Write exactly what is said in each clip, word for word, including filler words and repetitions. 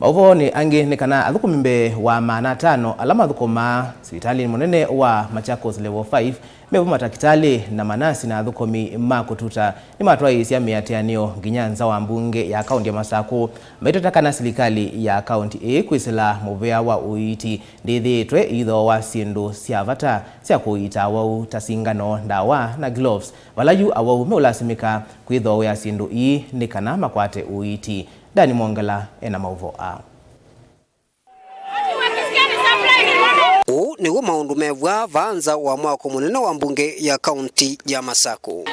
Maũvoonĩ angĩ nĩ kana athũkũmi mbee wa maana atano ala mathũkũmaa sivitalĩnĩ mũnene wa Machakos Level five, mevo matakĩtalĩ na manasi na athũkũmi ma kũtuta, nĩmatwaĩĩsya mĩatĩanĩo nginya nza wa mbunge ya kaunti ya Masakũ, maiteta kana silikalĩ ya kaunti ĩĩ kwĩsĩla mũvĩa wa ũiiti ndĩthĩĩtwe ĩithooa syĩndũ sya vata sya kũiita awau ta singano, ndawa na gloves, vala yu awau meũlasimĩka kwĩthooea syĩndũ ii nĩ kana makwate ũiiti. Dani Mwongela ena maũvoo aa. Ũũ nĩw'o maũndũ mevw'a vaa nza wa mwako mũnene wa mbunge ya kaunti ya Masakũ.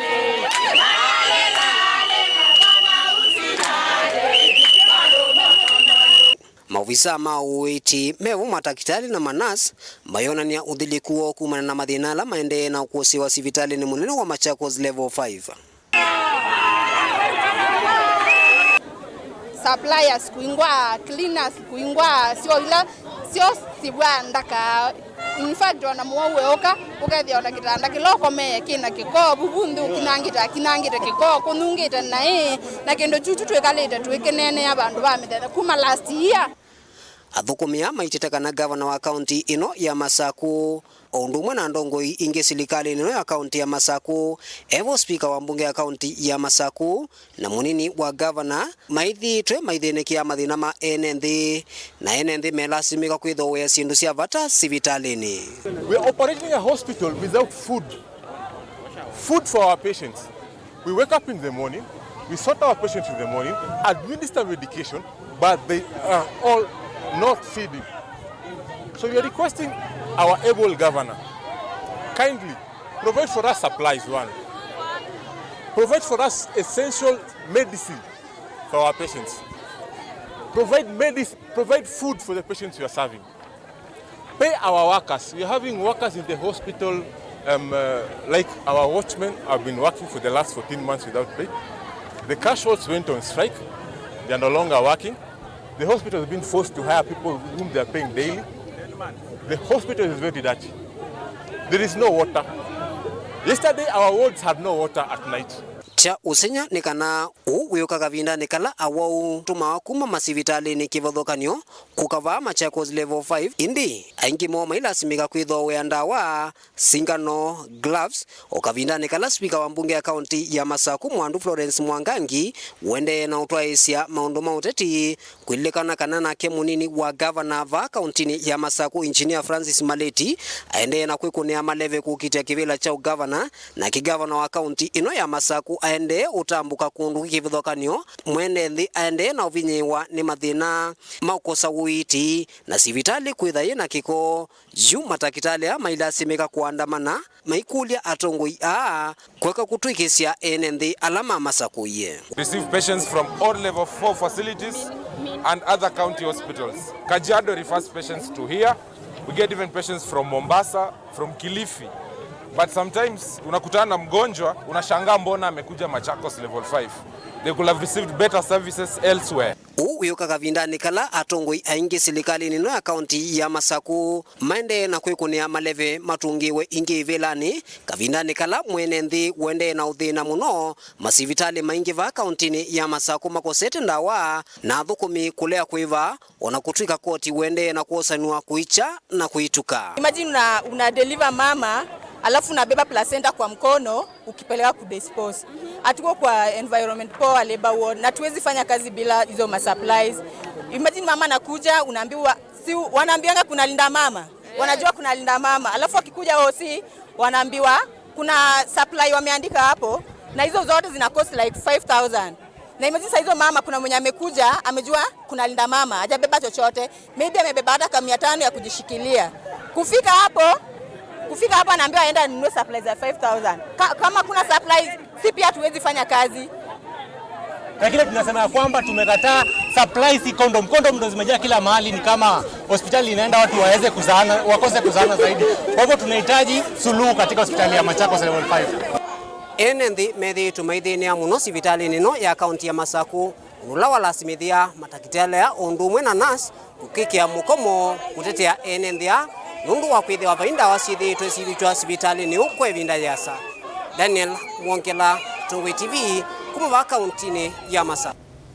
Maovisaa ma ũiiti mevo matakĩtalĩ na manasi mayonany'a ũthilĩku woo kumana na mathĩna ala maendee na ũkũsĩĩwa sivitalĩnĩ mũnene wa Machakos Level five. Suppliers kũingwa, cleaners kũingwa, syo ila syo sivwa ndaka. In fact, ona mũwau weũka, ũkethĩa ona kĩtanda kĩla ũkomee kĩna kĩkoo, vuvu nthĩ ũkinangĩte, akinangĩte kĩkoo, kũnungĩte naĩ, na kĩndũ kyu tu twĩkalĩte tũikĩneenea vandũ va mĩthenya kuma last year. Athũkũmi aa maitĩte kana gavana wa kaunti ĩno ya Masakũ, o ũndũ ũmwe na ndongoi ingĩ silikalĩnĩ ĩno ya kaunti ya Masakũ, evo spika wa mbunge ya kaunti ya Masakũ, na mũnini wa gavana maithiĩtwe maithĩnĩkĩa mathĩna ma ene nthĩ, na ene nthĩ melasimĩka kwĩthooea syĩndũ sya vata sivitalĩnĩ. We are operating a hospital without food. Food for our patients. We wake up in the morning, we sort our patients in the morning, administer medication, but they are all not feeding. So we are requesting our able governor, kindly provide for us supplies, one. Provide for us essential medicine for our patients. Provide medis-, provide food for the patients you are serving. Pay our workers. We are having workers in the hospital, um, uh, like our watchmen have been working for the last fourteen months without pay. The cash wards went on strike. They are no longer working. The hospital has been forced to hire people whom they are paying daily. The hospital is very dirty. There is no water. Yesterday, our wards had no water at night. Kya ũseng'a nĩ kana ũu wĩũka kavindanĩ kala awau tũmaa kuma masivitalĩnĩ kĩvathũkany'o kũka vaa Machakos Level five, ĩndĩ aingĩ moo mailasimĩka kwĩthooea ndawa, singano, gloves, o kavindanĩ kala spika wa mbunge ya kaunti ya Masakũ Mwandu Florence Mwangangi ũendee na ũtwaĩĩsya maũndũ ma ũteti. Kwĩlilikana kana nake mũnini wa gavana vaa kauntinĩ ya Masakũ, Engineer Francis Maleti, aendee na kwĩkũnĩa maleve kũkitĩa kĩvĩla kya ũgavana, nake gavana wa kaunti ĩno ya Masakũ aendee ũtambũka kũndũ kwĩ kĩvathũkany'o, mwene nthĩ aendee na ũvinyĩĩwa nĩ mathĩna ma ũkosa ũiiti na sivitalĩ kwĩtha yĩ na kĩko. Yu matakĩtalĩ aa mailasimĩka kũandamana maikũlya atongoi aa kũeka kũtw'ĩkĩsya ene nthĩ ala mamasakũie. Receive patients from all level four facilities and other county hospitals. Kajiado refers patients to here. We get even patients from Mombasa, from Kilifi. But sometimes unakutana na mgonjwa, unashangaa mbona amekuja Machakos Level five. They could have received better services elsewhere. Ũu wĩũka kavindanĩ kala atongoi aingĩ silikalĩnĩ ĩno ya kaunti ya Masakũ maendee na kwĩkũnĩa maleve matũngĩĩwe ingĩ ivĩlanĩ, kavindanĩ kala mwene nthĩ ũendee na ũthĩna mũno, masivitalĩ maingĩ vaa kauntinĩ ya Masakũ makosete ndawa, na athũkũmi kũlea kũĩva, o na kũtw'ĩka koti ũendee na kwosanw'a kũikya na kũituka. Imagine una, una deliver mama, alafu unabeba placenta kwa mkono, ukipeleka kudispose. Hatuko kwa environment poa, labor ward, na tuwezi fanya kazi bila hizo ma supplies. Imagine mama anakuja, unaambiwa, si wanaambianga kuna linda mama? Wanajua kuna linda mama. Alafu akikuja O C, wanaambiwa kuna supply wameandika hapo, na hizo zote zina cost like five thousand. Na imagine saa hizo mama, kuna mwenye amekuja, amejua kuna linda mama, hajabeba chochote. Maybe amebeba hata ka mia tano ya kujishikilia. Kufika hapo, kufika hapo anaambiwa aende anunue supplies ya five thousand. Ka-, kama kuna supplies, si pia hatuwezi fanya kazi. Na kile tunasema ya kwamba tumekataa supplies, condom. Condom ndo zimejaa kila mahali, ni kama hospitali inaenda watu waweze kuzaana, wakose kuzaana zaidi. Kwa hivyo tunahitaji suluhu katika hospitali ya Machakos Level five. Ene nthĩ methĩĩtwe maithĩnĩa mũno sivitalĩnĩ ĩno ya kaunti ya Masakũ, ũndũ ũla walasimĩthĩa matakĩtalĩ aa o ũndũ ũmwe na nurse kũkĩkĩa mũkomo kũtetea ene nthĩ aa nũndũ wa kwĩthĩwa vai ndawa syĩthĩĩtwe sivikĩwa sivitalĩnĩ ũũ kwa ĩvinda yĩasa. Daniel Mwongela, Tongoi T V, kuma vaa kauntinĩ ya Masakũ.